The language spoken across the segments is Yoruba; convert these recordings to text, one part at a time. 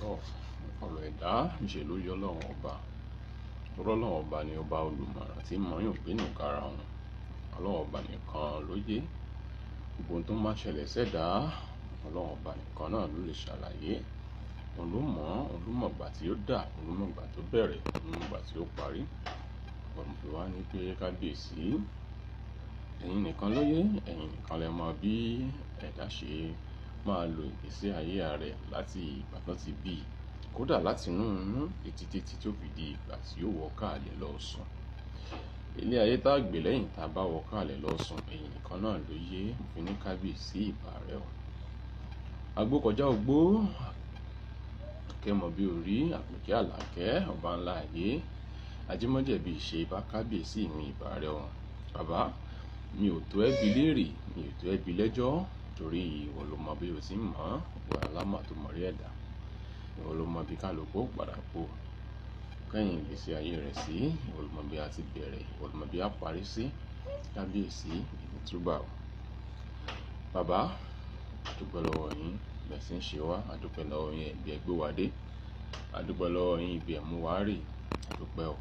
Tọ́ ọ̀rọ̀ ẹ̀dá ńṣe ló yọ Ọlọ́run ọba. Torí Ọlọ́run ọba ni ọba olùmọ̀ràn tí mọ̀ọ́yàn gbénú kára wọn. Ọlọ́run ọba nìkan ló yé. Gbogbo ohun tó máa ṣẹlẹ̀ sẹ́dá, Ọlọ́run ọba nìkan náà ló lè ṣàlàyé. Òun ló mọ̀, òun ló mọ̀ ìgbà tí ó dà, òun ló mọ̀ ìgbà tó bẹ̀rẹ̀, òun ló mọ̀ ìgbà tí ó parí. Òun fi wá ní pé kábíyèsí, ẹ̀yin nìkan ló yé, ẹ̀yin nìkan lẹ mọ̀ bí ẹ̀dá ṣe máa lo ìgbésí ayé rẹ̀ láti ìgbà tó ti bí i, kódà láti inú inú títí títí tó fi di ìgbà tí ó wọ káàlẹ̀ lọ sùn. Ilé ayé tá gbé lẹ́yìn tá bá wọ káàlẹ̀ lọ sùn, ẹ̀yin nìkan náà ló yé. Mo fi ní kábíyèsí ìbà rẹ o. Agbó kọjá ogbó, kẹ́mọ bí orí, àpèkẹ́ àlàkẹ́, ọba ńlá ayé, ajímọ́jẹ̀bi ìṣe bá kábíyèsí mi ìbà rẹ o. Bàbá, mi ò tó ẹ́ bi léèrè, mi ò tó ẹ́ bi lẹ́jọ́, torí ìwọ ló mọ bí o ti ń mọ̀, ìwọ alámọ̀ tó mọ̀ rí ẹ̀dá. Ìwọ ló mọ bí kálukú ó padà po kẹ́yìn ìgbésí ayé rẹ̀ sí, ìwọ ló mọ bí a ti bẹ̀rẹ̀, ìwọ ló mọ bí a parí sí. Kábíyèsí, èmi túbà o. Bàbá, a dúpẹ́ lọ́wọ́ yín, bẹ́ẹ̀ sì ń ṣe wá, a dúpẹ́ lọ́wọ́ yín ibi ẹ gbé wa dé. A dúpẹ́ lọ́wọ́ yín ibi ẹ mú wa rè, a dúpẹ́ o.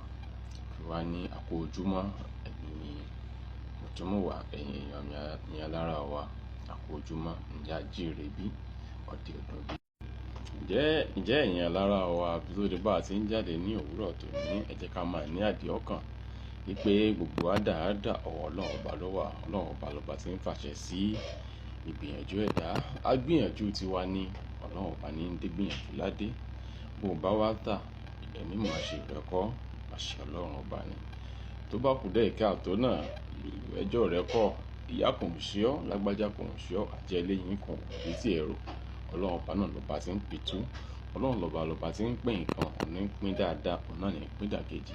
Fi wá ní àpò ojúmọ́, ẹ̀yin mùtúmùwà, ẹ̀yin èèyàn mi alára wa, àpò ojúmọ́, ǹjẹ́ a jíire bí, ọ̀dẹ̀ ọdún bí. Ǹjẹ́ ẹ̀yin alára wa, bí tó dé bá ti ń jáde ní òwúrọ̀ tòní, ẹ jẹ́ ká máa ní àdìọ́kàn wípé gbogbo àdáàdá ọwọ́ Ọlọ́run ọba ló wà. Ọlọ́run ọba lọba tí ń fàṣẹ sí ìgbìyànjú ẹ̀dá. A gbìyànjú tiwa ní, Ọlọ́run ọba ní ń dé gbìyànjú ládé. Bó bá wá tà, ẹ̀mí mọ̀ ṣe rẹ̀ kọ́, àṣẹ Ọlọ́run ọba ni. Tó bá kù díẹ̀ káàtó náà, ẹjọ́ rẹ kọ́, ìyá kò ń ṣe ọ́, lágbájá kò ń ṣe ọ́, àjẹ́ eléyìí kò ń rí tí ẹ rò. Ọlọ́run ọba náà lọba tí ń pitú. Ọlọ́run lọba lọba tí ń pín nǹkan, òun ní ń pín dáadáa, òun náà ní ń pín dàkejì.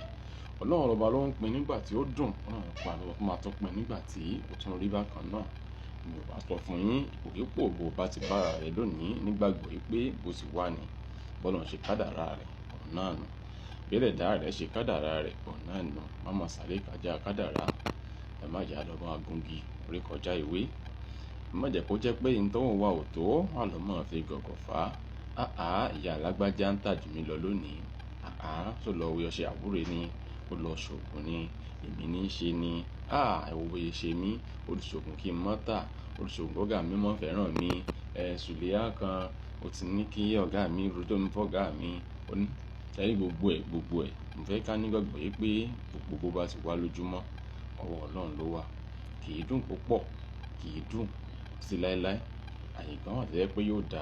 Ọlọ́run lọba ló ń pín nígbà tí ó dùn, Ọlọ́run ọba ló máa tún pín nígbà tí ó tún rí bákan náà. Mi ò bá sọ fún yín, ipòkípò bó bá ti bá ara rẹ lónìí, nígbàgbọ́ wípé bó ti wà ní, bọ́lọ́run ṣe kádàrá rẹ̀, òun náà nù. Bí ẹlẹ́dàá rẹ̀ ṣe kádàrá rẹ̀, òun náà nù. Má má sáré kọjá kádàrá, ẹ má jà lọ máa gungi orí kọjá ìwé. Ẹ má jẹ́ kó jẹ́ pé ohun tó ń wá ò tó, wà lọ́ máa fi gọ̀gọ̀ fà á. Àá, ìyá alágbájá ń tà jù mí lọ lónìí. Àá, ṣó lọ wé ọṣẹ àwúre ni, ó lọ ṣògùn ni, èmi ní í ṣe ni. Àá, ẹ wo bóyá ṣe mí, olùṣògùn kí n mọ́ tà, olùṣògùn ọ̀gá mi mọ́ fẹ́ràn mi. Ẹ sùlẹ́yà kan, ó ti ní kí ọ̀gá mi rojọ́ mi fún ọ̀gá mi. Ó ní, ẹ rí gbogbo ẹ̀, gbogbo ẹ̀. Mo fẹ́ ká nígbàgbọ́ wípé gbogbo bó bá ti wá lójúmọ́, ọwọ́ Ọlọ́run ló wà. Kì í dùn púpọ̀, kì í dùn sí láéláé. Àyè kan wà tó jẹ́ pé yóò da,